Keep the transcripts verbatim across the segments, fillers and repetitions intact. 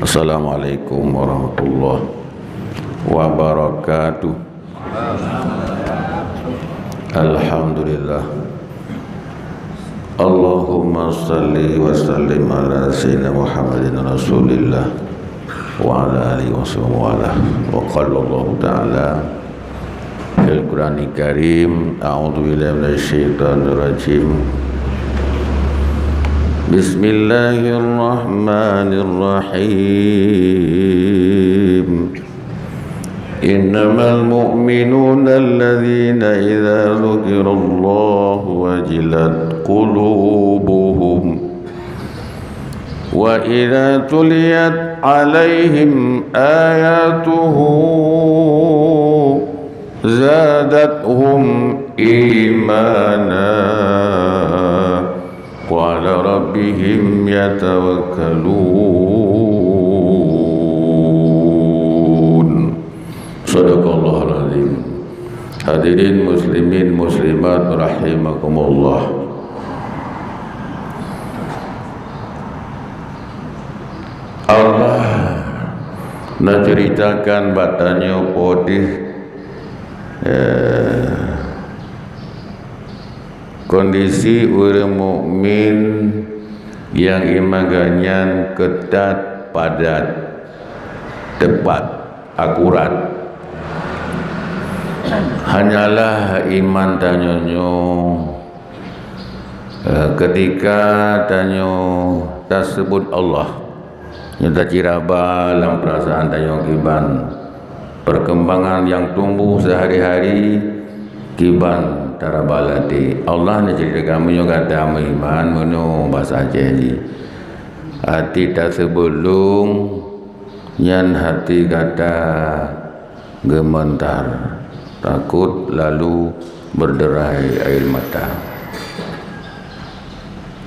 Assalamualaikum warahmatullahi wabarakatuh. Alhamdulillah. Allahumma salli wa sallim ala sayyidina Muhammadin Rasulillah wa ala alihi wa sahbihi wa ala. Wa qala Allahu ta'ala fil Qur'anil Karim, a'udzu billahi minasy syaithanir rajim. Bismillahirrahmanirrahim. Innamal mu'minuna alladzina idza dzukirallahu wajilat qulubuhum wa idza tuliyat 'alaihim ayatuhu zadathum imana wa 'ala rabbihim yatawakkalun. Sadaqallahul azim. Hadirin muslimin muslimat rahimakumullah. Allah na ceritakan bak tanyoe po deuh, eh, kondisi ureuëng mukmin nyang iman geuhnyan keutat, padat, teupat, akurat. Hanyalah iman tanyoe nyoe, eh, ketika tanyoe taseubut Allah, nyoe taciraba lam peurasaan tanyoe kiban perkembangan nyang tumbuh seuhari-hari, kiban taraba lam até. Allah neuceritakan meunyoe gata meuiman, meunyoe basa Aceh jih, até taseubut lôn, nyan hati gata geumeuntar, takot lalu beuderai air mata.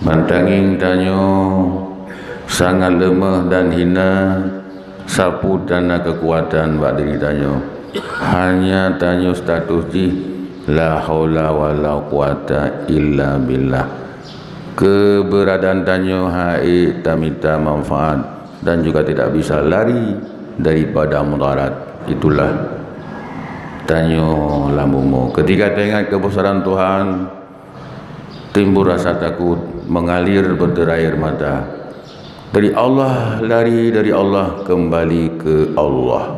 Mantong tanyoe sangat leumoh dan hina, sapeue tanda keukuatan bak diri tanyoe. Hanya tanyoe status jih la haula wala quwata illa billah. Keubeuradaan tanyoe hana ék tamita manfaat dan juga tidak bisa lari daripada mudarat. Itulah tanyoe lam bumoe. Ketika teuingat keubeusaran Tuhan, timbul rasa takot, mengalir beuderai air mata. Dari Allah lari, dari Allah kembali ke Allah.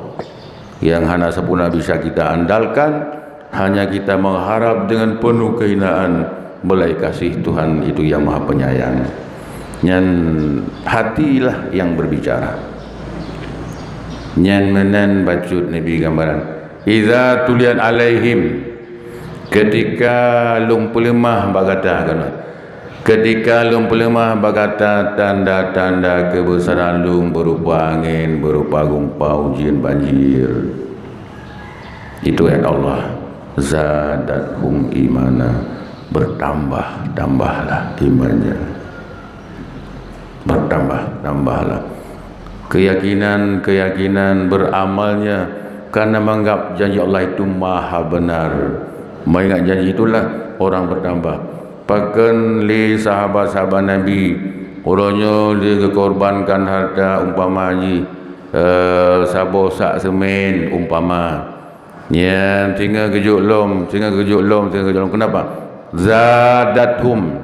Nyang hana sapeue na bisa kita andalkan, hanya kita mengharap dengan penuh kehinaan belas kasih Tuhan itu yang Maha Penyayang. Nyan hatilah yang berbicara. Nyan meunan bacut Nabi gambaran. Idza tuliyat alaihim, ketika lôn peuleumah bak gata, kan? Ketika lôn peuleumah bak gata tanda-tanda keubeusaran lôn beurupa angén, beurupa gumpa, ujeuen, banjir. Itu ayat Allah. Zadathum imana, bertambah-tambahlah imannya. Bertambah-tambahlah keyakinan-keyakinan beramalnya, karena menganggap janji Allah itu maha benar. Mengingat janji itulah orang bertambah. Pakon lé sahabat-sahabat Nabi, uroe nyoe lé geukorbankan harta umpama jih, eh, saboh sak seumén umpama. Nyan singoh geujok lom, singoh geujok lom, singoh geujok lom. Kenapa? Zadathum.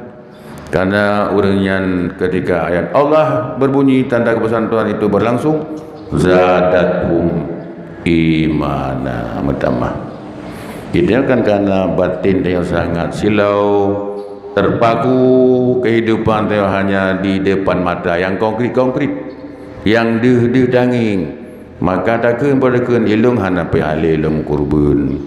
Karena ureuëng nyan ketika ayat Allah berbunyi, tanda keubeusaran Tuhan itu berlangsung, zadathum imana, meutamah. Itu kan karena batin dia sangat silau, terpaku kehidupan dia hanya di depan mata yang konkret-konkret, yang deuh-deuh tangieng. Maka takheun, padakheun, ilong hana payah lé lom kurban.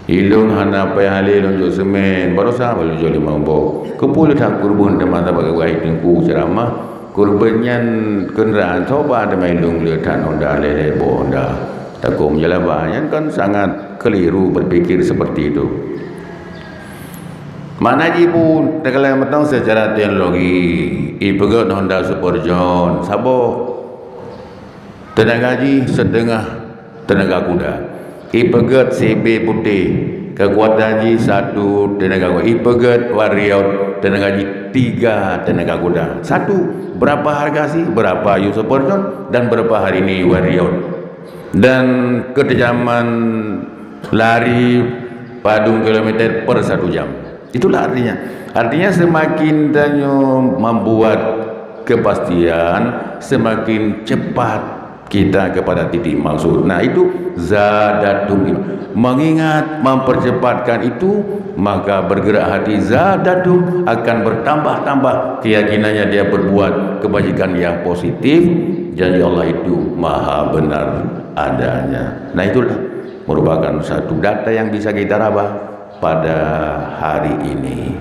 Ilong hana payah lé lom jok seumén, barosa baru jok limong boh. Keupeue lé that kurban teuma saban geubai teungku ceramah, kurban nyan keunraan soba teuma ilong lé that honda lé-lé boh honda. Takong jalaba nyan kan sangat keliru berpikir seperti itu. Makna jih pun, takalon mantong secara teologi, ipeugét honda Super John, saboh. Teunaga jih siteungoh teunaga kuda. Ipeugét sibée putéh, Kekuatan jih satu tenaga kuda. Ipeugét Wariot tenaga jih tiga tenaga kuda. Satu, berapa harga sih? Berapa Yusuf Perjun? Dan berapa hari ini Wariot? Dan ketejaman lari padum kilometer per satu jam. Itulah artinya. Artinya semakin tanyoe membuat kepastian, semakin cepat kita kepada titik maksud. Nah, itu zadatum iman. Mengingat, mempercepatkan itu, maka bergerak hati zadatum akan bertambah-tambah keyakinannya dia berbuat kebajikan yang positif. Janji Allah itu maha benar adanya. Nah, itulah merupakan satu data yang bisa kita raba pada hari ini.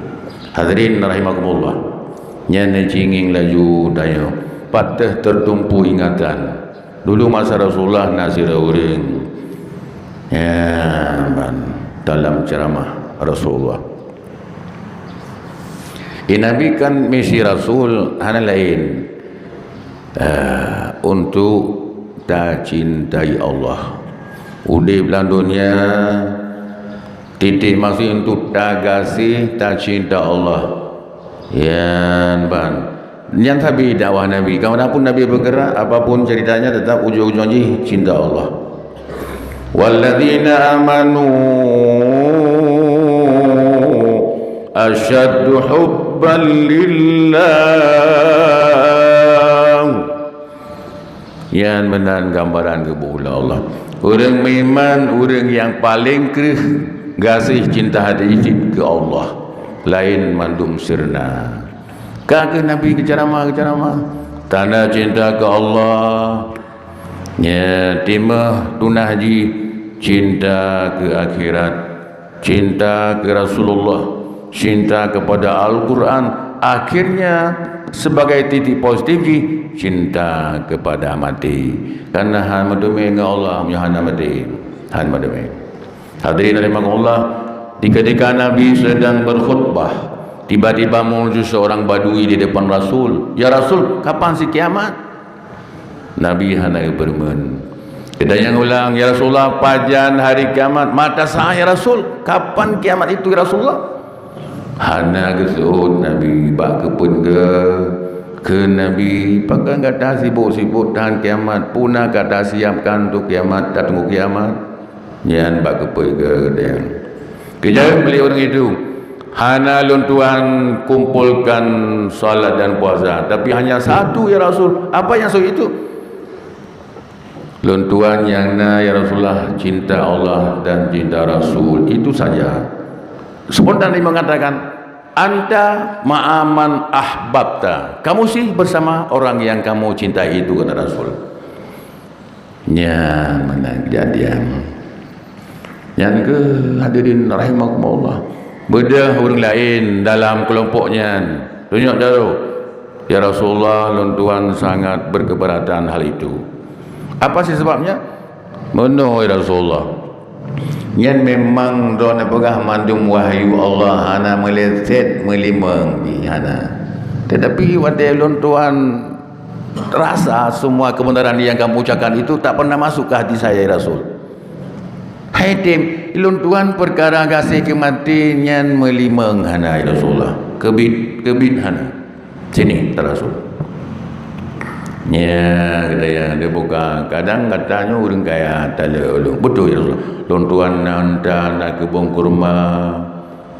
Hadirin rahimakumullah. Nyan cinging laju daya. Patah tertumpu ingatan. Dulu masa Rasulullah na sidroe ureuëng. Ya, ban dalam ceramah Rasulullah. Eh, Nabi kan misi Rasul hana lain, eh, untuk tacintai Allah. Udeb lam dunia, titik maksud untuk tagaséh tacinta Allah. Yan ban. Nyan sabe dakwah Nabi. Kamanapun Nabi bergerak, apapun ceritanya, tetap ujung-ujung jih cinta Allah. Walladzina amanu asyaddu hubban lillah. Nyan meunan gambaran geuboh lé Allah. Ureuëng meuiman, ureuëng nyang paleng kreueh gaséh cinta hati jih keu Allah. Laén mandum sirna. Ka kheueh Nabi geuceuramah-geuceuramah, tanda cinta keu Allah, nyan teuma tunah jih cinta keu akhirat, cinta keu Rasulullah, cinta kepada Al-Quran. Akhirnya, sebagai titik positif jih, cinta kepada maté. Karena hana meuteumé ngon Allah meunyoe hana maté. Hana meuteumé. Hadirin rahimakumullah, di ketika Nabi sedang berkhutbah, tiba-tiba muncul seorang badui di depan Rasul. "Ya Rasul, kapan sih kiamat?" Nabi hana geupeurumeun. Geutanyong ulang, "Ya Rasulullah, pajan hari kiamat? Mata saat, ya Rasul? Kapan kiamat itu, ya Rasulullah?" Hana geuseuôt Nabi bak keupeue geuh. Kheun Nabi, "Pakon gata sibok-sibok tahan kiamat? Peue na ka tasiapkan untuk kiamat, tateungoh kiamat?" Nyan bak keupeue geuh geutanyoe. Geujaweueb lé ureuëng itu, "Hana lôn tuan kumpolkan salat dan puasa, tapi hanya satu, ya Rasul." "Apa yang satu itu?" "Lôn tuan nyang na, ya Rasulullah, cinta Allah dan cinta Rasul, itu saja." Spontan dia mengatakan, "Anta ma'a man ahbabta." "Kamu sih bersama orang yang kamu cintai itu," kata Rasul. Nyan meunan kejadian. Nyan keuh hadirin rahimakumullah. Beudôh ureuëng laén dalam keulompok nyan. Tunyok jaroe, "Ya Rasulullah, lôn tuan sangat berkeberatan hal itu." "Apa sih sebabnya?" "Meunoe, ya Rasulullah. Nyan memang droeneuh peugah mandum wahyu Allah, hana meuleset meulimong jih, hana. Tetapi watée lôn tuan rasa semua kebenaran yang kamu ucapkan itu tak pernah masuk ke hati saya, ya Rasul. Hai tem, lôn tuan peukara gaséh keu maté nyan meulimong hana, ya Rasulullah. Keubiet, keubiet hana. Sini, kata Rasul." Nya, kata yang dia buka. Kadang katanya ureuëng kaya taleuek ulôn. "Betul, ya Rasul. Lôn tuan na unta, na keubon kurma,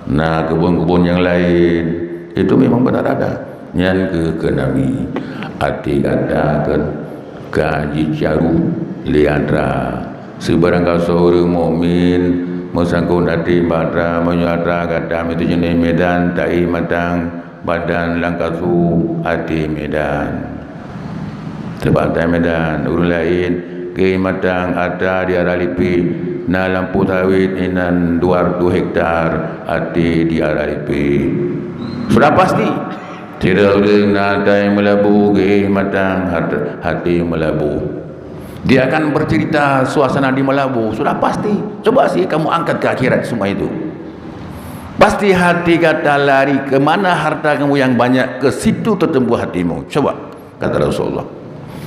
na keubon-keubon nyang laén." Itu memang benar ada. Nyan keuh keu Nabi. Até gata kan ka jicaru lé atra. Sibarang gasoe ureuëng mukmin meusangkot até bak atra, meunyoe atra gata meutujuh ngon Medan, taéh matang badan lam kasu até Medan. Teubatai Medan, ureuëng laén geumatang atra di arah Lipi, na lampu sawét inan dua ratus hektar até di arah Lipi. Sudah pasti, sidroe ureuëng na até Meulaboh geumatang hat-, até Meulaboh. Dia akan bercerita suasana di Meulaboh, sudah pasti. Coba sih kamu angkat ke akhirat semua itu. Pasti hati gata lari ke mana harta kamu yang banyak, ke situ tertumpu hatimu. Coba, kata Rasulullah.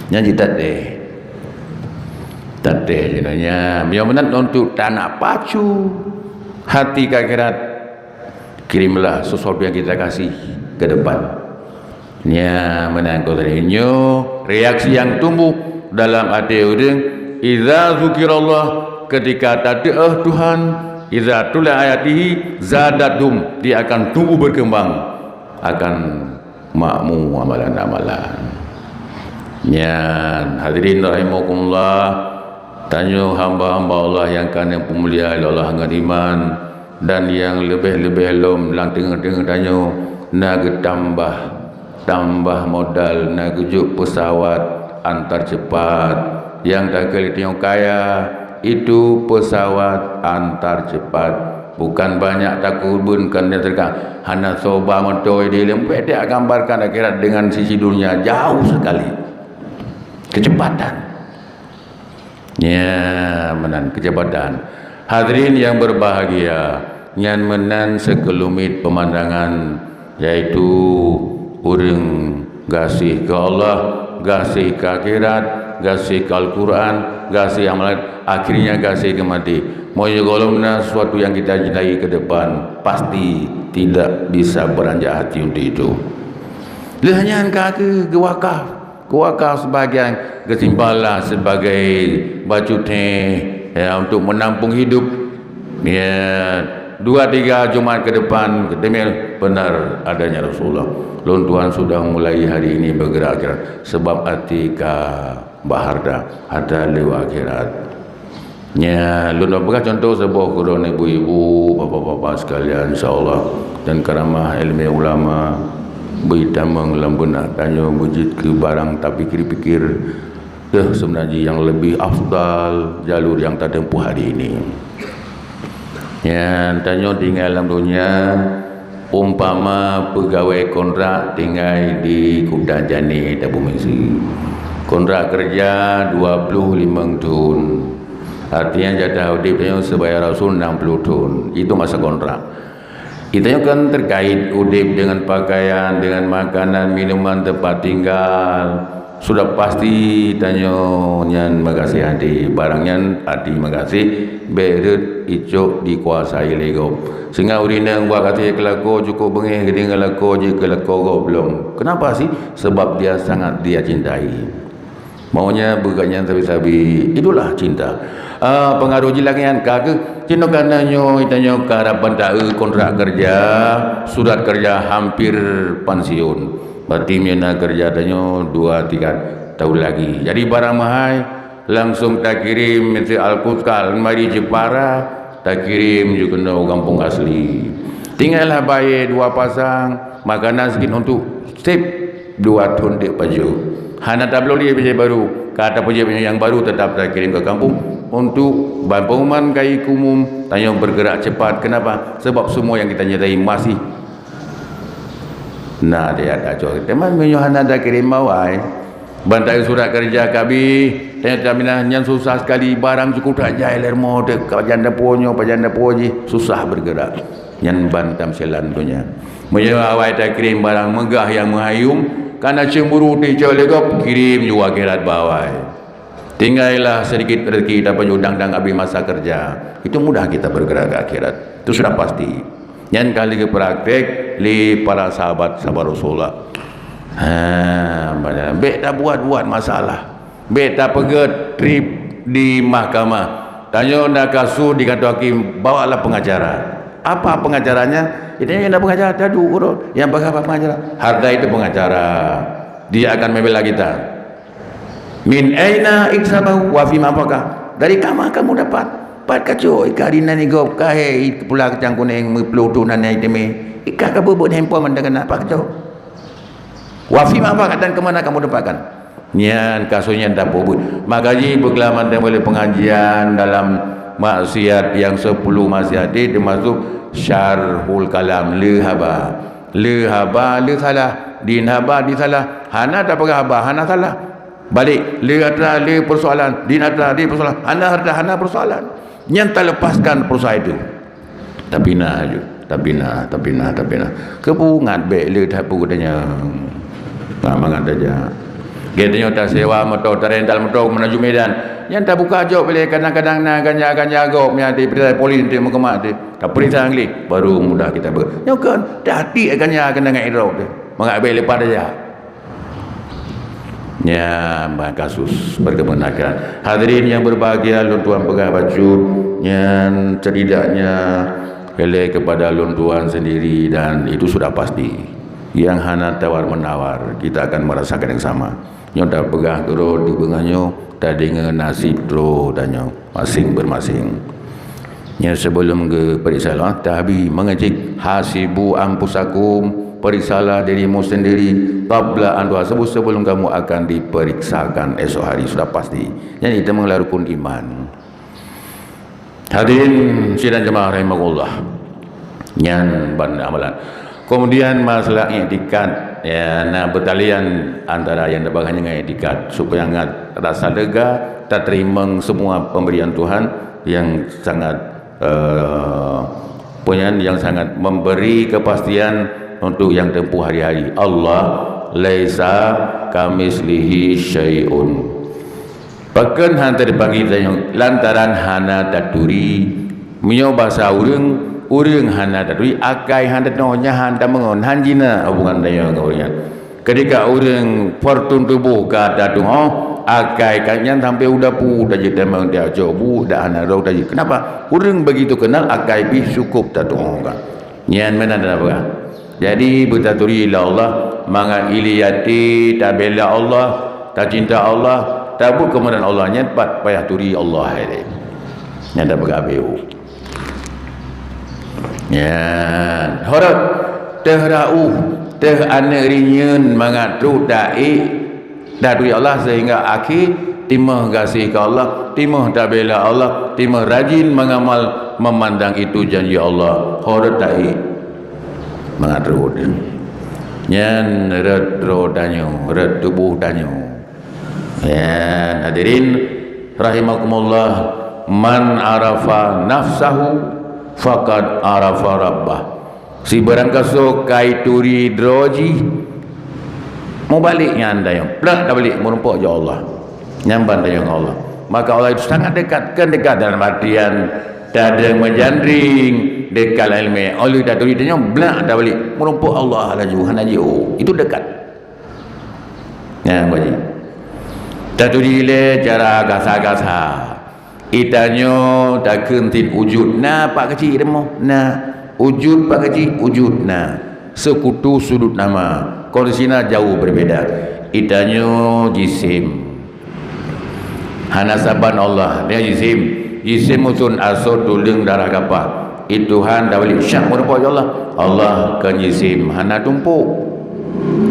Nyan jih tatéh. Tatéh jih nyan. Nyang meunan untuk tanak pacu. hati keu akhirat, kirimlah sesuatu yang kita kasih ke depan. Nya meunan keuh tadi. Nyoe reaksi yang tumbuh dalam até ureuëng, idza zukirallah, ketika tateu'oh Tuhan, idza tula ayatihi zadathum, dia akan tumbuh berkembang, akan makmu amalan-amalan. Nyan, hadirin rahimakumullah, tanyoe hamba-hamba Allah nyang ka neupeumulia lé Allah ngon iman, dan nyang leubeh-leubeh lom lam teungoh-teungoh tanyoe na geutambah, tambah modal, na geujok pesawat antar cepat. Nyang takheun lé tanyoe kaya, itu pesawat antar cepat. Bukan banyak takeubunkan dan terka-, hana soe ba moto di leumpet dia gambarkan akhirat dengan sisi dunia jauh sekali. Kecepatan. Ya, meunan kecepatan. Hadirin yang berbahagia, nyan meunan sekelumit pemandangan, yaitu ureuëng gaséh keu Allah, gaséh keu akhirat, gaséh keu Al-Quran, gaséh amalan, akhirnya gaséh keu maté. Meunyoe gohlom na sesuatu yang kita cintai ke depan, pasti tidak bisa beranjak hati untuk itu. Lheueh nyan ka keu geuwakaf. Kuwakaf sebahagian, geusimpanlah sebagai bacut theh, ya, untuk menampung hidup. Ya, dua tiga Jumat ke depan, keuteumé benar adanya Rasulullah. Lôn tuan sudah mulai hari ini bergerak-gerak, sebab até ka baharta, harta lewat akhirat. Nya, lôn peugah contoh saboh keudroe ibu-ibu, bapak-bapak sekalian, insya Allah, dan karamah ilmu ulama, beuitamong lam beunak tanyoe beujeuet keu barang tapikir-pikir, teuh seubeuna jih nyang leubeh afdal jalur nyang tatempuh hari ini. Nyan, tanyoe tinggai lam donya, umpama peugawée kontrak tinggai di Kuta Jani, Tabu Misi. Kontrak kerja dua puluh limong thon. Artinya, jatah udeb tanyoe sibagai rasul enam puluh thon. Itu masa kontrak. Itu nyoe kan terkait udeb dengan pakaian, dengan makanan, minuman, tempat tinggal. Sudah pasti tanyoe nyan meugaséh até. Barang nyan até meugaséh, bék rhot icok dikuasai lé gob. Sehingga ureuëng nyang buat gaséh keu lakoe cukup beungéh geudeungoe lakoe jeuet keu lakoe gob lom. Kenapa sih? Sebab dia sangat dia cintai. Maunya bukan nyan sabe-sabe. Itulah cinta. Ah, pengaruh jih lagée nyan ka keuh. Cit nyoe ka na nyoe, tanyoe ka harapan taeu kontrak kerja, surat kerja hampir pensiun. Berarti meunyoe na kerja tanyoe dua tiga tahun lagi. Jadi barang meuhai langsung takirém, miseu alkot ka almari Jepara, takirém ju keunoe gampông asli. Tinggai lah bayeue dua pasang, makanan sikit untuk sep dua thon dek pajoh. Hana tabloe lé bajée baru, ka tapeujeuet bajée nyang baru tetap takirém ke kampung untuk ban pengumuman kayée keu umum, tanyoe bergerak cepat. Kenapa? Sebab semua yang kita cintai masih na di atas cok. Teuma meunyoe hana takirém bawai, ban taeu surat kerja ka abéh, tanyoe taminah nyan susah sekali, barang cukup that jai lé rumoh teuh, pajan dapu nyoe, pajan dapu jih, susah bergerak. Nyan ban tamsilan donya. Meunyoe awai takirém barang meugah nyang meuhayum, kana cemburu teuh icok lé gob, kirém ju akhirat bawai. Tinggailah sedikit rezeki dapat udang dan abéh masa kerja. Itu mudah kita bergerak ke akhirat. Itu sudah pasti. Nyan ka lheueh geupraktek lé para sahabat-sahabat Rasulullah. Ha, banyak. Bék tabuat-buat masalah. Bék tapeugét trip di mahkamah. Tanyoe na kasus di kantor hakim, bawalah pengacara. Apa pengacaranya? Itu yang ada pengacara, tadu urut. Yang peugah apa pengacara? Harta itu pengacara. Dia akan membela kita. Min aina iksabahu wa fima anfaqa. Dari kama kamu dapat? Pat kacok ika di nan igop kahé pula kacang kuning meuploh tu nan ai teumé. Ika ka beubuet handphone mandang kena pat kacok. Wa fima anfaqa, dan kemana kamu dapatkan? Nyan kasus nyan dak peubuet. Maka jih beukelaman dan boleh pengajian dalam maksiat yang sepuluh maksiat tadi termasuk syarhul kalam, le haba. Le haba, le salah. Din haba, din salah. Hana tapeugah haba, hana salah. Balik, le atra, le persoalan. Din atra, din persoalan. Hana harta, hana persoalan. Nyan talepaskan perusaha itu. Tapi na aju, tapi na, tapi na, tapi na. Keupeue ngat bék le that peue geutanyoe. Nah, mangat aja. Geutanyoe tasewa moto, tarental moto menuju Medan. Nyan tabuka jok bilé kadang-kadang na ganja-ganja gob nyan di peurintah polis di meukeumah di. Tapeuriksa gleh, baru mudah kita ber. Nyoe kan, dah hati ganja kena ngai droe tu. Mangat bèk leupah daya. Nyan ban kasus perkebunan akhirat. Hadirin yang berbahagia, lôn tuan peugah bacut, nyan setidaknya ilée kepada lôn tuan sendiri dan itu sudah pasti. Yang hana tawar-menawar, kita akan merasakan yang sama. Nyoe tapeugah keudroe di beungoh nyoe, tadeungoe nasib droe tanyoe masing-bermasing. Nyoe sebelum geuperiksa Allah, tabi mengecek, "Hasibu anfusakum," periksalah dirimu sendiri, "qabla an tuhasabu," sebelum kamu akan diperiksakan esok hari, sudah pasti. Nyan itu adalah rukun iman. Hadirin sidang jemaah rahimakumullah. Nyan ban amalan. Kemudian masalah iktikad, ya, na beutalian antara nyang teupeugah nyan ngon iktikad, supaya ngat rasa lega, tateurimong semua pemberian Tuhan yang sangat, eh, penyan yang sangat memberi kepastian untuk yang tempuh hari-hari. Allah laisa kamislihi syai'un. Pakon hana teupanggil tanyoe? Lantaran hana taturi. Meunyoe basa ureuëng, ureuëng hana taturi, akai hana teunoh, nyan hana tameungon, hana jina hubungan tanyoe ngon ureuëng nyan. Ketika ureuëng fortun tuboh ka tatuoh, akai ka nyan sampai u dapu tajeuet tamong, tajok bu, dak hana droe tajeuet. Kenapa? Ureuëng begitu kenal akai pih cukup tatuoh ka. Nyan meunan dah peugah. Jadi, beutaturi lé Allah, mangat ilée até tabela Allah, tacinta Allah, tabuet keumeunaan Allah, nyan pat payah turi Allah hai. Nyan dah peugah abiu. Nyan, horot, teuh rauh, teuh aneuk rinyeun mangat trok daék, dan turi Allah sehingga akhé timoh gaséh keu Allah, timoh tabela Allah, timoh rajin mengamal memandang itu janji Allah. Ho rot taék mangat rot. Nyan rot droe tanyoe, rot tuboh tanyoe. Nyan hadirin rahimakumullah, man arafa nafsahu faqad arafa rabbah. Sibarang kasoe ka ituri droe jih, mubalek nyan dayong, plak tabalek meurumpok jak Allah. Nyan ban dayong Allah. Maka Allah itu sangat dekat, kan dekat dalam artian tadeng meujandring, dekat lam ilmu. Oleh taturi tanyoe, blak tabalek meurumpok Allah laju, hana jiôh. Itu dekat. Nyan bagi. Taturi lé cara gasa-gasa. Itanyoe takheun cit ujud na pak keuchik rumoh na, ujud pak keuchik ujud na, seukutu sudut nama, kondisina jauh berbeda. Itanyoe jisim hana saban Allah, dia jisim, jisim usun asoe tuleueng darah kapah. I Tuhan dah balik syak meureumpok Allah, Allah kan jisim hana tumpuk.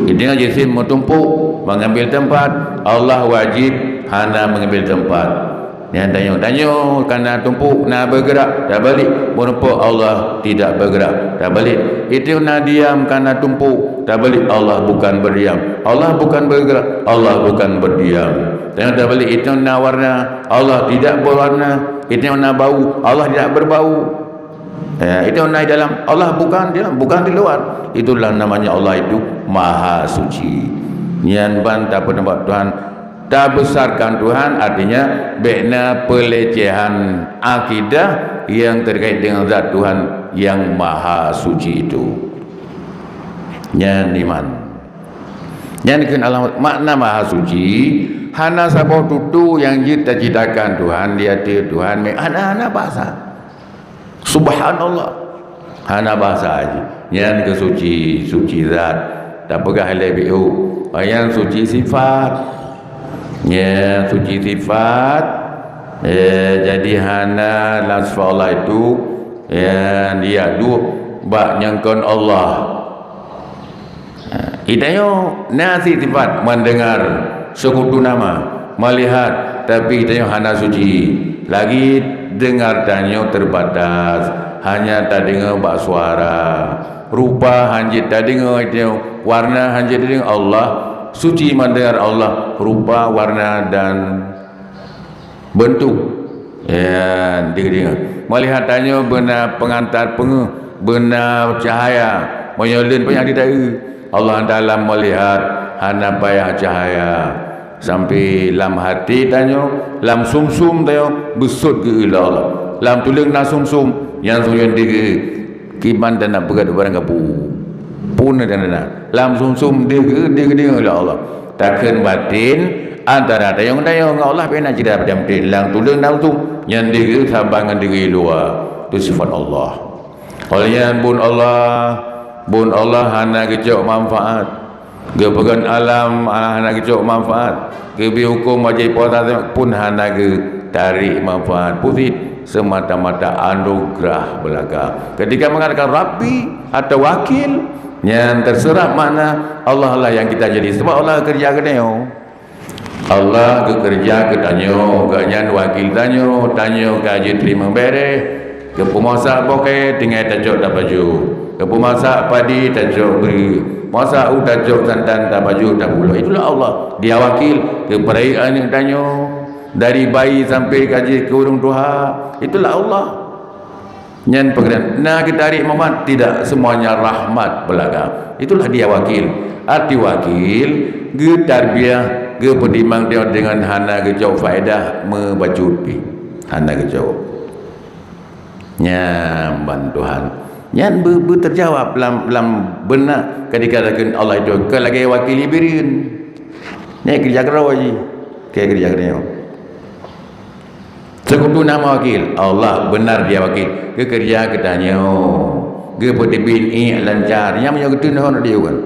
Itanyoe jisim meutumpuk mengambil tempat, Allah wajib hana mengambil tempat. Nyan tanyoe, tanyoe ka na tumpuk, na bergerak, tabalik, meurumpok Allah tidak bergerak, tabalik. Itu na diam ka na tumpuk, tabalik, Allah bukan berdiam. Allah bukan bergerak, Allah bukan berdiam. Tanyoe tabalik, itu na warna, Allah tidak berwarna. Itu na bau, Allah tidak berbau. Ya, itu na di dalam, Allah bukan di dalam, bukan di luar. Itulah namanya Allah itu Maha Suci. Nyan ban tapeuneumbak Tuhan, tabesarkan Tuhan, artinya bék na pelecehan akidah yang terkait dengan zat Tuhan yang Maha Suci itu. Nyan iman. Nyan keuh alamat makna Maha Suci, hana saboh tutoe nyang jeuet taciptakan Tuhan, di ateueh Tuhan, mé hana, hana basa. Subhanallah. Hana basa jih. Nyan keuh suci, suci zat. Tapeugah lé biu. Nyan suci sifat. Nyan suci sifat. Eh, jadi hana lam sifat Allah itu, ya, dia duek bak nyang kon Allah. Ha, itanyoe na sifat mendengar, seukutu nama, melihat, tapi itanyoe hana suci. Lagi dengar tanyoe terbatas, hanya tadeungoe bak suara. Rupa hanjeuet tadeungoe itanyoe, warna hanjeuet tadeungoe. Allah suci mendengar Allah, rupa, warna, dan bentuk. Ya, deuh-deuh. Melihat tanyoe beuna pengantar peungeuh, beuna cahaya. Meunyoe lôn panyang di dayu, Allah Taala melihat hana payah cahaya. Sampai lam hati tanyoe, lam sumsum tanyoe, beusut geu-eu lé Allah. Lam tuleueng na sumsum, nyang sumsum deuh geu-eu, kiban dan na peugah barang gapu. Pun dan na. Lam sumsum deuh geu-eu, deuh geu-eu lé Allah. Takheun batin, antara tanyoe ngon tanyoe ngon Allah pih na cit pada batin. Lam tuleueng na sumsum, nyan deuh geu-eu saban ngon deuh geu-eu luwa. Itu sifat Allah. Oleh nyan buet Allah, buet Allah hana geucok manfaat. Geupeugöt alam hana geucok manfaat. Geubri huköm wajéb puasa pun hana geutarek manfaat. Pusit semata-mata anugerah beulaka. Ketika mengatakan Rabbi atau Wakil, nyan terserap makna Allah lah yang kita jadi. Sebab Allah kerja keu tanyoe. Allah geukeureuja keu tanyoe, gobnyan wakil tanyoe, tanyoe ka jiteurimong beureh. Geupeumasak bukée tinggai tacok tapajoh, geupeumasak padi tacok bri, masak u tacok santan tapajoh tapulo. Itulah Allah. Dia wakil geupeureuek aneuëk tanyoe dari bayi sampai ka jeuet keu ureuëng tuha. Itulah Allah. Nyan peugah na geutarek manfaat, tidak semuanya rahmat beulaka. Itulah dia wakil. Arti wakil, geutarbiah, geupeutimang dia dengan hana geucok faedah meubacut pih. Hana geucok. Nyan ban Tuhan. Nyan beu, beu terjawab lam, lam benak ketika takheun Allah itu ke lagée wakil Ibrahim. Nyan kerja keroe jih. Ke kerja keroe. Seukutu nama wakil, Allah benar dia wakil. Geukeureuja keu tanyoe. Geupeuteubiet ié lancar. Nyang meunyoe geuteun hon dieu kan.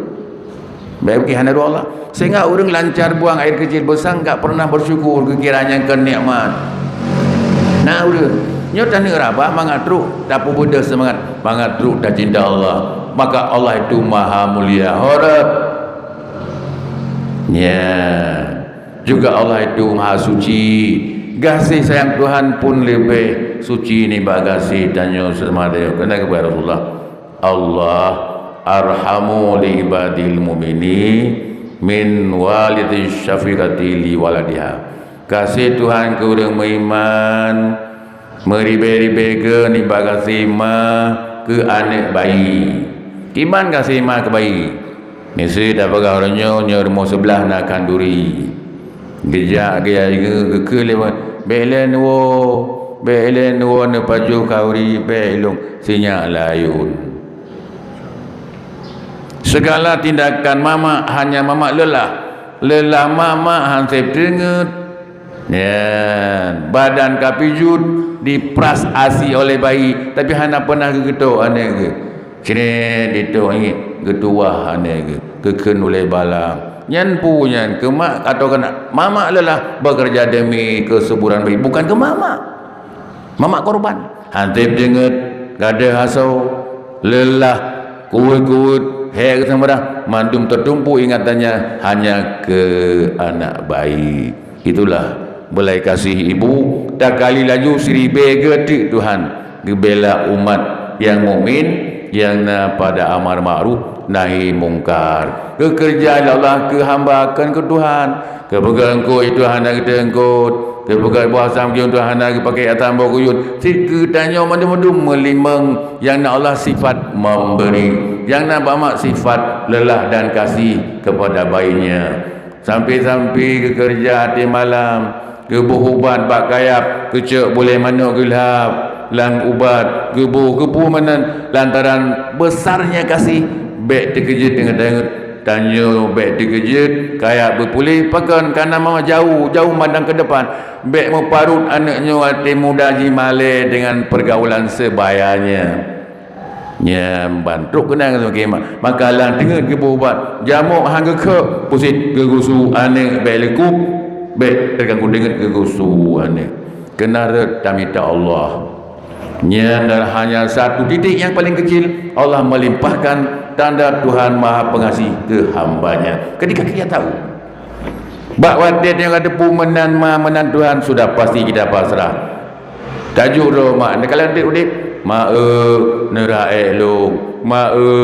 Baik bukih hana dua Allah. Sehingga ureuëng lancar buang air kecil besar enggak pernah bersyukur geukira nyang keu nikmat. Nah ureuëng nyoe taneuk rabah mangat trok tapeubeudoh seumangat, mangat trok tacinta Allah. Maka Allah itu maha mulia. Horeup. Ya. Juga Allah itu Maha Suci. Gaséh sayang Tuhan pun leubeh suci nibak gaséh tanyoe seumadé. Keunan geupeugah Rasulullah, "Allah arhamu li ibadil mu'minin min walidin syafiqati li waladiha." Gaséh Tuhan keu ureuëng meuiman meuribée-ribée keu nibak gaséh ma keu aneuëk bayi. Kiban gaséh ma keu bayi. Miseue tapeugah uroe nyoe, nyoe rumoh seublah na khanduri. Geujak geuya geukheun lé, "Bék lé neuwoe, bék lé neuwoe neupajoh khanduri, bék ilong sinyak layun." Segala tindakan mamak hanya mamak lelah. Lelah mamak han sép teungeut. Nyan, badan ka pijuet, dipras asi oleh bayi, tapi hana pernah geugeutok aneuëk geuh. Cret ditok ié geutuwah aneuëk geuh, geukheun ulée bala. Nyan peue nyan, keu mak atau keunak mamak lelah bekerja demi kesuburan bayi, bukan keu mamak. Mamak korban. Han sép teungeut, gadôh asoe, lelah, kuweuet-kuweuet, hék geuseumbarah, mandum teutumpu ingatannya hanya keu aneuëk bayi. Itulah beulai gaséh ibu, takali laju siribée geuteuk Tuhan, geubela umat nyang mukmin nyang na pada amar makruf nahi mungkar. Geukeureuja lé Allah keu hamba kon keu Tuhan, geupeugah eungkôt itu hana geuteungkôt, geupeugah boh asam gieng itu hana geupaké asam boh guyun. Cit keu tanyoe mandum-mandum meulimong nyang na Allah sifat memberi, nyang na bamak sifat lelah dan kasih kepada bayinya. Sampai-sampai geukeureuja até malam, geuboh ubat bak kayab, geucok bulée manok geulhab lam ubat, geuboh geupeu meunan lantaran besarnya kasih. Bék teukeujeuet deungon tanyoe, bék teukeujeuet kayab beupuléh pakon kana mama jauh-jauh mandang keu depan. Bék meuparot aneuëk nyoe até muda jimalée deungon pergaulan sebayanya. Nyan ban trok keunan seumaken mak. Maka lam teungeut geuboh ubat, jamok han geukheuk, pusit geugusu aneuëk bék leukup, bék teuganggu teungeut geugusu aneuëk. Keunan rot tamita Allah. Nyan adalah hanya satu titik yang paling kecil, Allah melimpahkan tanda Tuhan Maha Pengasih ke hambanya. Ketika kita tahu, bak watée nyang ka teupeu meunan ma meunan Tuhan, sudah pasti kita pasrah. Tajok droe mak, neukalon udeb-udeb. "Mak eu, neuraék lôn. Mak eu,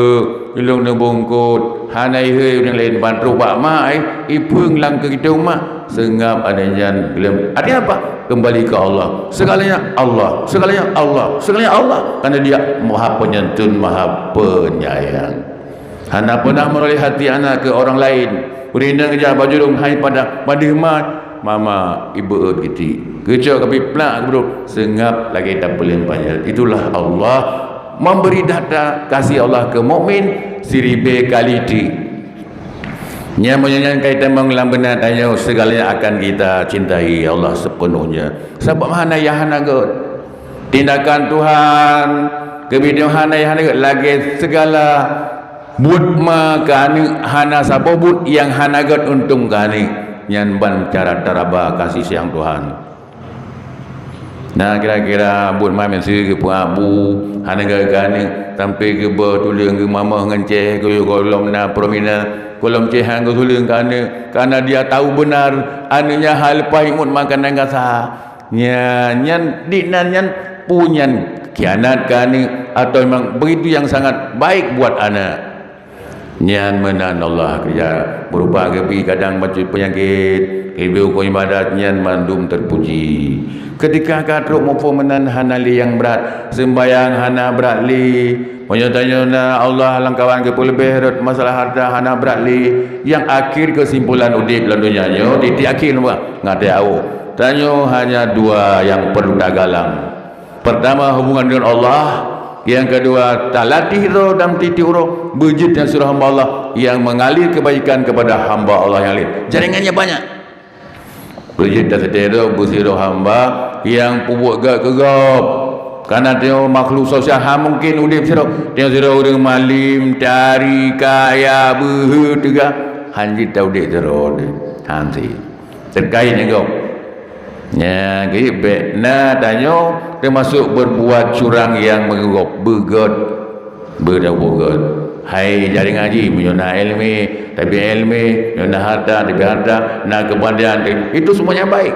ilôn neubungkot." Hana ihé ureuëng laén ban trok bak mak, eh, ipeueng lam keu geutanyoe mak. Seungab aneuëk nyan lom. Artinya apa? Kembali ke Allah. Segalanya Allah. Segalanya Allah. Segalanya Allah. Karena Dia Maha Penyantun, Maha Penyayang. Hana pernah meuroleh hati aneuk keu orang laén. Ureueng inong geujak bak jurông hai padang, padeuh mat, mama ibeuet geuti. Geucok kapi plak geubrôk, seungab lagèe tapeuleung panjat. Itulah Allah memberi data kasih Allah ke mukmin siribèe kali ti. Nyan meunyoe nyan ka itamong lam beuna tanyoe, segalanya akan kita cintai Allah sepenuhnya. Sabab hana nyang hana gèt. Tindakan Tuhan, keubiasaan Tuhan nyang hana gèt lagèe segala buet ma keu aneuk, hana saboh buet nyang hana gèt untông keu aneuk. Nyan ban cara taraba kasih sayang Tuhan. Nah, kira-kira buet ma meusé geupeuabu, hana gèt keu aneuk, sampai geubeuet tuleueng geumamoh ngon ceh, geu-, gohlom na prominel, gohlom ceh han geutuleueng keu aneuk, karena dia tahu benar aneuk nyan hana leupah ingat makanan gasa. Nyan, nyan, di nan nyan, peue nyan khianat keu aneuk, atau memang begitu yang sangat baik buat aneuk. Nyan meunan Allah keurija, beurubah geubi kadang bacut peunyakét, geubi huköm ibadat nyan mandum teupuji. Keutika ka trok muphom meunan hana lé nyang brat, seumbahyang hana brat lé. Meunyoe tanyoe na Allah lam kawan geupeuleubeh rot masalah hareuta hana brat lé, nyang akhé keusimpulan udeb lam donya nyoe, titik akhé nyoe, ngat teuh awoe. Tanyoe hanya dua nyang perlu tagalang. Pertama, hubungan dengan Allah. Yang kedua, talatih droe dan titi uroe, beujeuet nyang sidroe hamba Allah yang mengalir kebaikan kepada hamba Allah yang lain. Jaringannya banyak. Beujeuet dan titi droe beusidroe hamba yang peubuet gèt keu gob. Karena tanyoe makhluk sosial, hana mungkin udeb sidroe. Tanyoe sidroe ureueng malem, tari, kaya, beuhe, teuga. Hanjeuet taudeb sidroe. Hanjeuet. Terkait nyan gob. Nyan, keuh bèk na tanyoe teumasuk berbuat curang nyang meugob, beugèt, beudauh beugèt. Hai jaringan jih, meunyoe na ileumèe, tabi ileumèe, meunyoe na hareuta, tabi hareuta, na keupandaian, itu semuanya baik.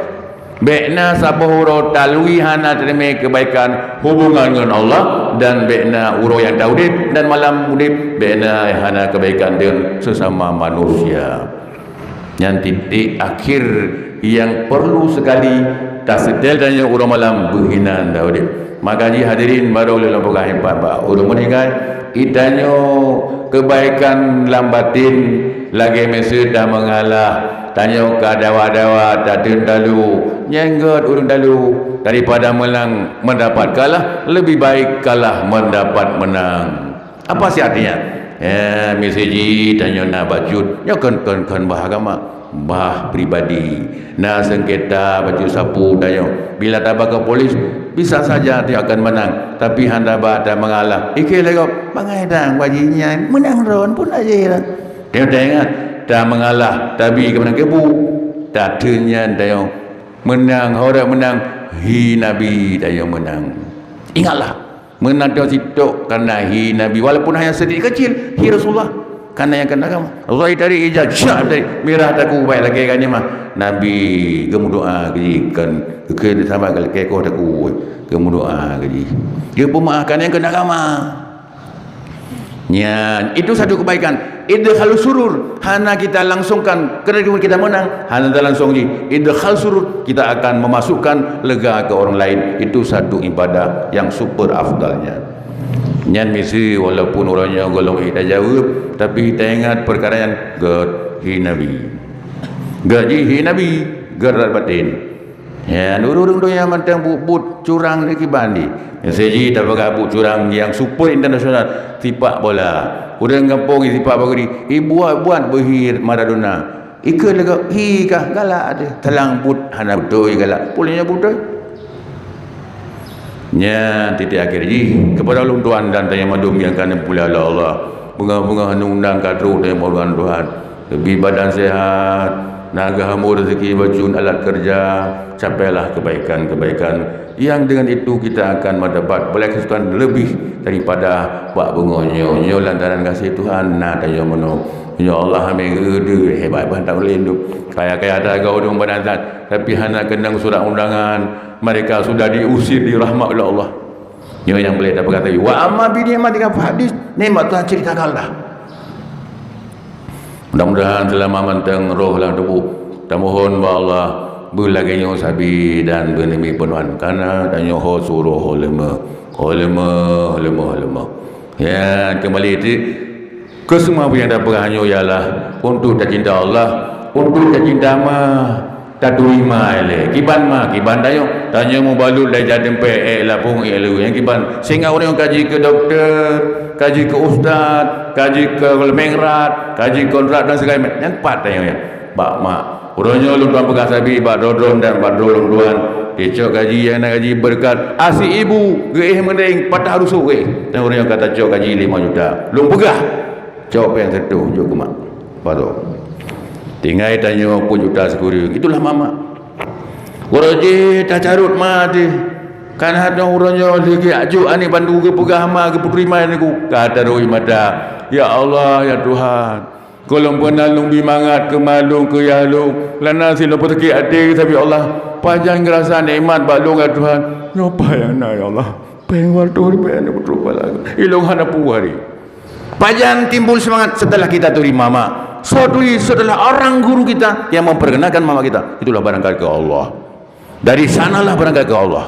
Bèk na saboh uroe talui hana teurimè keubaikan hubungan ngon Allah, dan bèk na uroe nyang taudeb dan malam udeb, bèk na hana keubaikan deungon sesama manusia. Nyan titik akhir nyang perlu sekali taseutôt tanyoe uroe malam beuhinan taudeb. Maka jih hadirin barô lôn peugah ipat bak ureueng meuninggai, itanyoe keubaikan lam batin lagèe miseue tameungalah, tanyoe ka dawa-dawa tateun talu, nyang gèt ureueng talu, daripada meunang mendapat kalah, lebih baik kalah mendapat menang. Apa sih artinya? Eh, miseue jih tanyoe na bacut, nyoe kon, kon, kon bah agama, bah pribadi. Na sengketa bacut sapeue tanyoe. Bila taba keu polis, bisa saja tanyoe akan menang, tapi hana bah tameungalah. Ikheun lé gob, bangai dang bak jih nyan, meunang droen pun aja. Tanyoe taingat, tameungalah, tabi keu meunang keu bu. Tateun nyan tanyoe meunang, hora meunang, hi Nabi tanyoe meunang. Ingatlah, meunan tanyoe sitôk kana hi Nabi, walaupun hanya sedikit kecil, hi Rasulullah. Kana nyang keuneuk agama. Rasulullah tari ija, syak tari, mirah taku baik lagèe gani mah. Nabi geumeudoa keu jih, kon, keu sama lagèe koh taku, geumeudoa keu jih. Geupeumaaf kana nyang keuneuk agama. Nyan, itu satu kebaikan. Idkhalus surur, hana kita langsungkan, ketika kita menang, hana kita langsung jih. Idkhal surur, kita akan memasukkan lega ke orang lain. Itu satu ibadah yang super afdalnya. Nyan miseue walaupun uroe nyoe gohlom ék tajaweueb, tapi taingat peukara nyan gèt hi Nabi. Gèt jih hi Nabi, gèt rot batin. Ya, ureueng-ureueng donya mantong buet-buet curang di kiban di. Miseue jih tapeugah buet curang nyang super internasional, sipak bola. Ureueng gampông sipak bola, ibuat-buat beuhi Maradona. Ikheun lé gob, hi kah galak deh. Talang buet hana beutôi galak. Peue lé nyoe beutôi? Nyan titik akhir jih. Keupada ulôn tuan dan tanyoe mandum nyang ka neupeuleumah lé Allah. Beungoh-beungoh undang-undang ka trok tanyoe meuruhan Tuhan. Leubeh badan sehat, na geuhambo rezeki bacut alat kerja, capailah kebaikan-kebaikan yang dengan itu kita akan mendapat balasan lebih daripada bak beungoh nyoe. Nyoe lantaran gaséh Tuhan na tanyoe meunoe. Ya Allah, hami geude hebat ban tak ulèe tu. Kaya-kaya ata gau dong badan zat, tapi hana keunong surat undangan. Mereka sudah diusir di rahmat oleh Allah. Nyoe nyang boleh tapeugah tadi. Wa amma bi ni'matika fahadis, nikmat Tuhan ceritakanlah. Mudah-mudahan seulama mantong roh lam tuboh, tamohon bak Allah, beulagèe nyoe sabe dan beuneumi peunohan. Kana tanyoe ho suroh ho leumah, ho leumah, ho leumah, ho leumah. Ya, kembali ti Keuseumua peue nyang tapeugah nyoe ialah untuk tacinta Allah, untuk tacinta ma, taturi ma ilée. Kiban ma, kiban tanyoe. Tanyoe mubalut lé ija teumpék, ék lapong, ék leueh. Nyang kiban, sehingga ureuëng ka jikeu dokto, ka jikeu ustaz, ka jikeu mengrat, ka jikeu kontrak dan segala macam. Nyang pat tanyoe nyan. Bak mak. Uroe nyoe lôn tuan peugah sabe bak droe-droe dan bak droe lôn tuan. Tacok gaji nyang na gaji beureukat. Asie ibu geuéh meudeng patah rusuk geuéh. Dan uroe nyoe ka tacok gaji lima juta. Lôn peugah. Cok péng sireutoh jok keu mak. Pasoe. Tinggai tanyoe peuet juta sikureueng. Itulah mak-mak. Uroe jih tacarot mak teuh. Kan hana uroe nyoe lé geujak jok aneuk bantu geupeugah ma geupeuturi ma niku. Ka taroi mata. Ya Allah, ya Tuhan. Gohlom peunan lôn bi mangat keu ma lôn keu yah lôn, lana si lôn peusakét até sabe Allah. Pajan geurasa nikmat bak lôn ya Tuhan. Nyoe paih nyang na ya Allah. Péng watô ribée aneuk putôh pala. Ilôn hana peue hari. Pajan timbul semangat setelah kita turi mama. Soe turi setelah orang guru kita yang memperkenalkan mama kita. Itulah barangkat ke Allah. Dari sanalah barangkat ke Allah.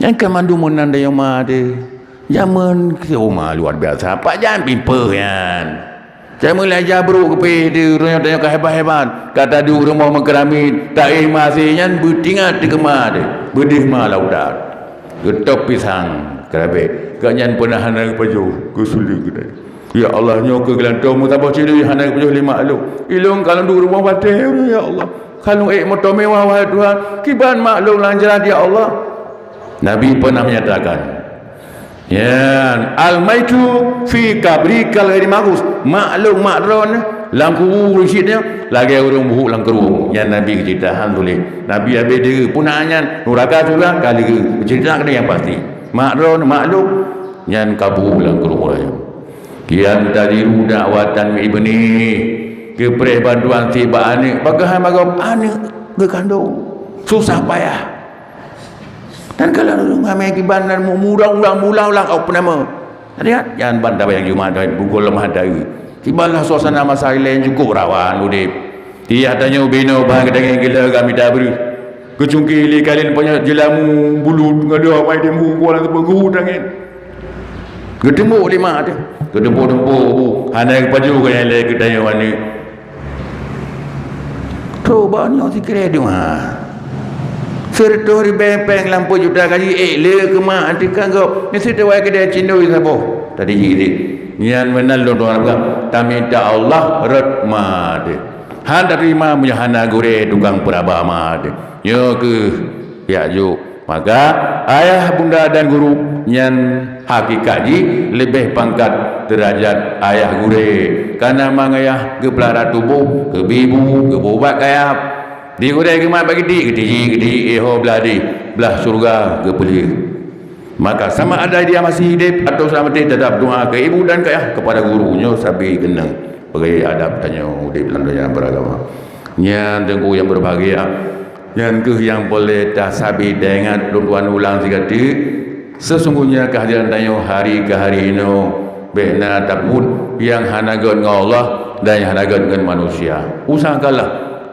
Nyang ka mandum meunan dayong ma teuh. Jameun keu uma luar biasa. Pajan pimpéh nyan. Jameun lé jabrok geupéh teuh, uroe nyoe tanyoe ka hebat-hebat. Ka taduek rumoh meukeuramiet, taéh ma asie nyan beutingat teuh keu ma teuh. Beudeuh ma lautan. Geutôb pisang keurabée. Gobnyan peunah hana geupajoh, geusulet geutanyoe. Ya Allah, nyoe keuh geulantoe meusaboh cit hana geupajoh lé mak lôn. Ilôn ka lôn duek rumoh batée, ya Allah. Ka lôn ék moto mewah, wahai Tuhan. Kiban mak lôn lam jalan, ya Allah. Nabi pernah menyatakan, nyan, "Al-maitu fi qabri kal ghairi maghus." Mak lôn, mak droeneuh, lam kubu cit nyoe, lagée ureuëng buhuk lam krueng. Nyan Nabi geuceurita, alhamdulillah. Nabi habéh deuh, peue na nyan, nuraka syeuruga, ka lheueh geuceurita keunan nyang pasti. Mak droeneuh, mak lôn, nyan ka buhuk lam krueng ureuëng. Kian tadiru dakwatan ibni, geupreh bantuan sibak aneuk, pakon hana gob aneuk geukandong. Susah payah. Dan kalau ureuëng ramé kiban dan mu-, murang ulang, mula ulang, oh, peunama. Tadi kan? Jangan ban tabayang Jumat, bukan lemah daya. Kibanlah suasana masa ilée cukup rawan udeb. Tiah tanyoe binoe bah geutangieng gila gak mita breuh. Geucungki lé kalin panyöt jilamu bulut ngon dua pai timu kuala teupeu geuhu tangieng. Geuteumbok lé mak teuh. Geuteumbok-teumbok bu. Hana geupajoh keu nyang lé geutanyoe aneuk. Tho bak nyoe sikirée dua. Sireutoh ribée péng lam peuet juta gaji ék le keu mak teuh ka gob. Meusti teuwai keudée cindoi saboh. Tadi jih deh. Nyan meunan lôn tuan peugah. Tamita Allah rot ma teuh. Han taterima meunyoe hana gurée tukang peuraba ma teuh. Nyoe keuh jak jok. Maka, ayah, bunda, dan guru nyan hakikat jih leubeh pangkat deurajat ayah gurée. Kareuna ma ngon ayah geupeulara tuboh, geubi bu, geupeuubat kayab. Di gurée geumat bak geudik, geutiji, geudik, éh ho blah dih, blah syeuruga geupeulheueh. Maka, sama ada dia masih hidup atau sudah mati, tetap doa ke ibu dan ke ayah, kepada guru nyoe sabe keunong. Bagi adab tanyoe udeb lam donya beragama. Nyan teungku yang berbahagia. Nyan keuh nyang peureulée tasabe taingat lôn tuan ulang sigateuk. Sesungguhnya kehadiran tanyoe hari keu hari inoe bék na tapeubuet nyang hana gét ngon Allah dan nyang hana gét ngon manusia. Usahakanlah,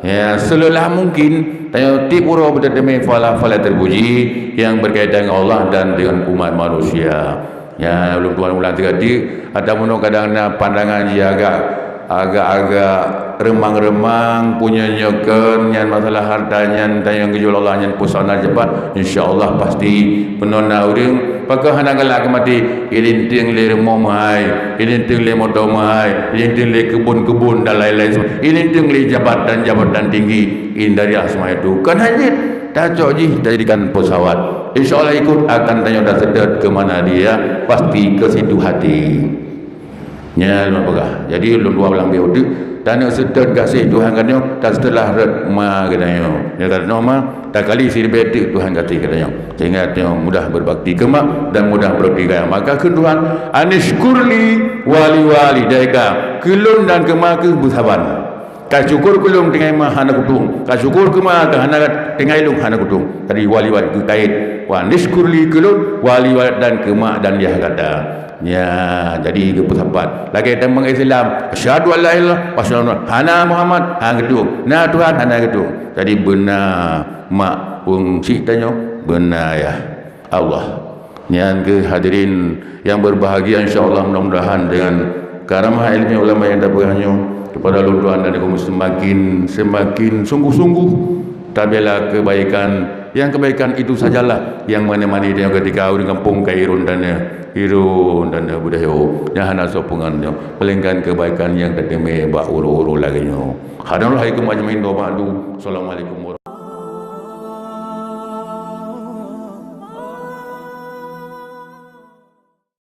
ya, seulelah mungkin tanyoe tieb uroe beutateumé fala-fala terpuji nyang berkaitan dengan Allah dan dengan umat manusia. Nyan ulôn tuan ulang sigateuk, ataupun kadang na pandangan jih agak, agak-agak reumang-reumang, punyonyoe kon, nyan masalah harta nyan, tanyoe geujok Allah nyan peusona cepat, insya Allah pasti peunoh na ureuëng, pakon hana galak keu maté, ilinteung lé rumoh meuhai, ilinteung lé moto meuhai, ilinteung lé keubon-keubon dan lain-lain, ilinteung lé jabatan-jabatan tinggi, indariah semuanya itu. Kon hana jeuet, tacok jih tajadikan pesawat. Insya Allah ikut akan tanyoe taseutôt ke mana dia, pasti ke situ hati. Nyan lôn peugah. Jadi, lôn dua ulang bieu teuk, tanyoe seutôt gaséh Tuhan geutanyoe, dan seutôt rot ma geutanyoe. Nyan ka tanoh ma, takali siribée teuk Tuhan gaséh geutanyoe. Sehingga tanyoe mudah berbakti keu mak dan mudah berbakti keu ayah. Maka kheun Tuhan, "Anishkurli wali walidaika." Keu lôn dan keu ma keuh beusaban. Ka syukur keu lôn tinggai ma hana kutueng. Ka syukur keu ma ka hana tinggai lôn hana kutueng. Tadi wali-wali geukait. Wa nishkur li keu lôn, wali-wali dan keu mak dan yah gata. Nya, jadi geupeusapat. Lagée tamong Islam. Asyhadu an la ilaha illallah, wa asyhadu anna hana Muhammad, hana kutueng. Na Tuhan, hana kutueng. Jadi beuna mak ureuëng syiek tanyoe, beuna yah Allah. Nyan keuh hadirin yang berbahagia, insya Allah mudah-mudahan dengan Karamah ilmu ulama nyang tapeugah nyoe, kepada lôn tuan dan kaum muslimin, semakin, semakin sungguh-sungguh tabela kebaikan. Yang kebaikan itu sajalah yang mana-mana dia ketika ureuëng kampung ka irun dan irun dan budaya nyang hana soe peungon nyoe, melainkan kebaikan yang tateumé bak uroe-uroe lagée nyoe. Hadanallahu wa iyyakum ajmain, wa ba'du. Assalamualaikum warahmatullahi